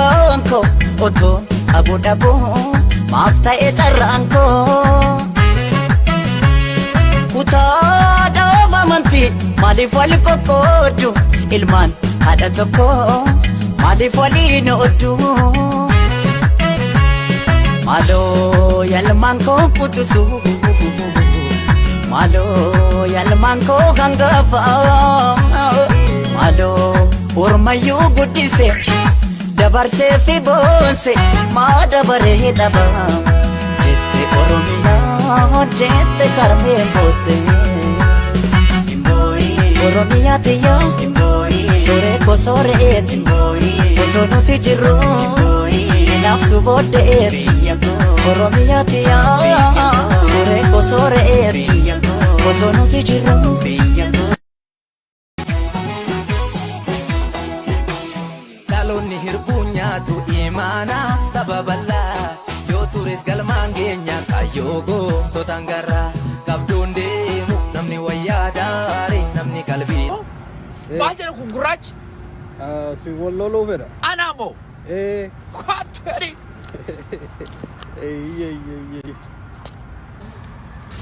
abbaan koo otoo qabu dhabuu maaf ta'e carraan koo. Kutaa dhaaba amantii maaliif wal qoqqooddu ilmaan haadha tokko maaliif waliin ooddu. Maaloo yalmaan koo quxusu maaloo yalmaan koo hangafa maaloo ormayyuu guddise dabarsee fi boonse maa dabaree dhaba jette Oromiyaa jette karmeen boose. Oromiyaa tiyya sooree koo sooreetti otoo nuti jirru naaftu booddeetti. Oromiyaa tiyya sooree koo sooreetti otoo nuti jirru. Dhaloonni hirbuu nyaatu imaana saba bal'aa yoo tures galmaan geenya kaayyoo goototaan garra qabduun deemu namni wayyaa daare namni qalbii. Maal jedha kun gurraachi? Si wal loluu fedha. Anaa moo? Ee. Kottu jedhi. Eeyyee.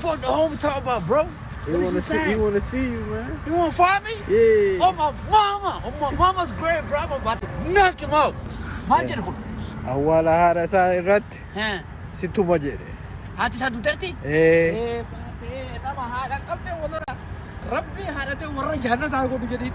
What the homie talk about, bro? He What is wanna he see, he saying? wanna see you, man. You wanna fight me? Yeah. Oh my mama! Oh my mama's grave, bro. I'm about to knock him out. Maal jedha kun? Awwaala haadha isaa irratti Hee. si tuma jedhe. Haati isaa duuterti? Ee. Ee, baatee nama haadha hin qabne wallola. Rabbii haadhatee warra jannataa godhu jedhiin.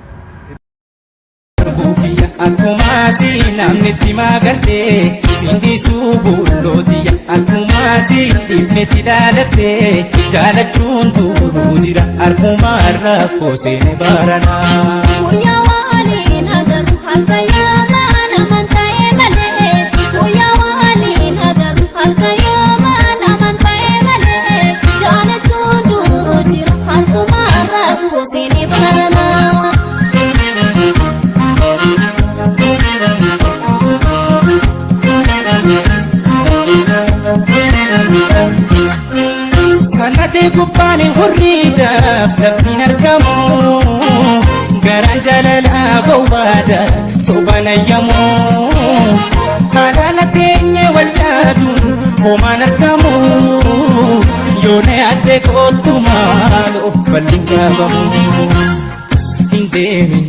Akkuma si namni itti magartee siin dhiisuu bullootiya akkuma si dhiifnetti dhaalattee jaalachuun duruu jira harkuma rakkoo seene baranaa. Guyyaa waliin agarru halkan yoomaan amantaa'ee malee. Guyyaa waliin agarru halkan yoomaan amantaa'ee malee. Jaalachuun duruu jira harkuma rakkoo seene baranaa. Sanatee gubbaan hurriidhaaf lafti hin argamu. Garaan jaalalaa gowwaadha sobaan ayyamu. Haadhaan teenye wal yaaduun homaan argamu. Yoo na yaadde kottu maaloo falli hin gaabamu. Hin deemin.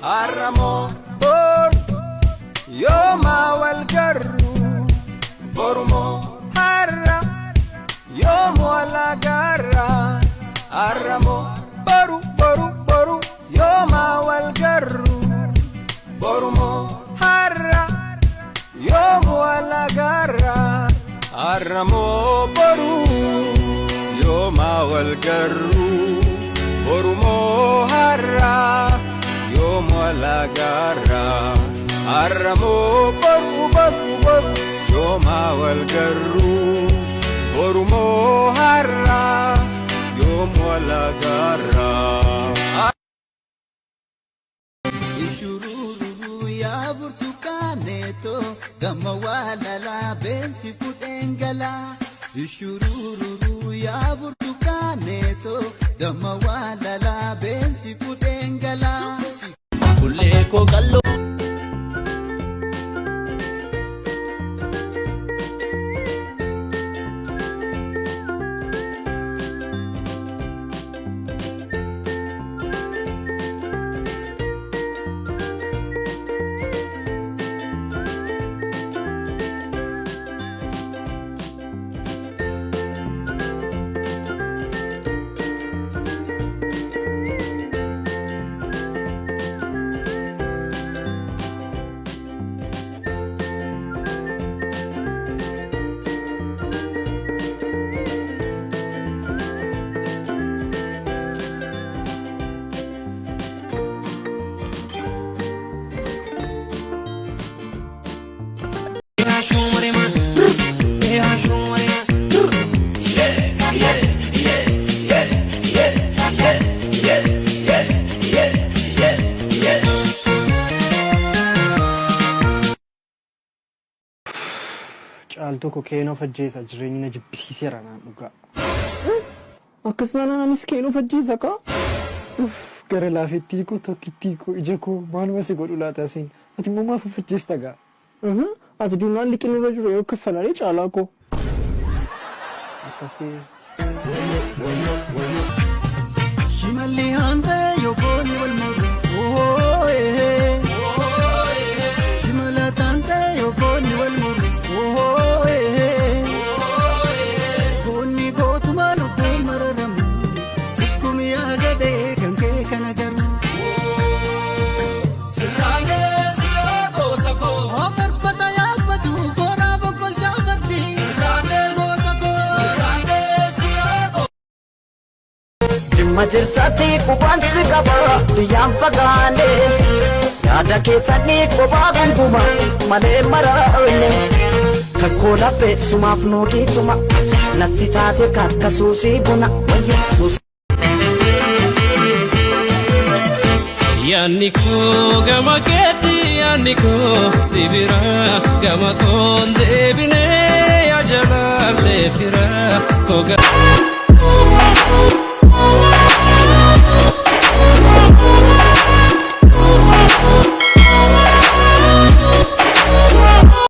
Har'amoo bor yooma wal garru borumoo har'a yooma wal agarra har'amoo boru boru boru yooma wal garru borumoo har'a yooma wal agarra har'amoo boru yooma wal garru borumoo har'a yooma wal agarra har'amoo boru boru boru yooma wal garru borumoo har'a yooma wal agarra. Ishurururu yaa burtukaneeto gama waalalaa beensi fudheen galaa. Ishurururu yaa burtukaneeto gama waalalaa beensi fudheen galaa. Kullee koo qalloo. Caaltuu koo keenoo fajjeessa jireenyi na jibbisiiseera naan dhugaa. Akkas taanaan anis keenoo fajjeessa kaa. Gara laafettii koo, tokkittii koo, ija koo, maaluma si godhu laata siin? Ati immoo maaf of ajjeesta gaa? Ati duunaan liqiin irra jiru yoo kaffalalee caalaa koo. Akkasii. Shimalli haantee yookoon wal morme. Shimala taantee yookoon wal morme. Goonni gootuma lubbuun mararamu. Dhukkumi yaadadee kan kee kana garuu. Ofarfata yaabbatu kooraa boqqolchaa fardi. Goota koo. Jimma jirtatti qubaan si qaba, biyyaan fagaanne. Yaada keessanii kophaa gunguma malee maraa'ne. Kakkoo laphee sumaaf nuugiituma natti taate kakka suusii buna wayyo. Yaanni koo gama keetti, yaanni koo si bira, gama koon deebinee yaa jalaallee fira koo.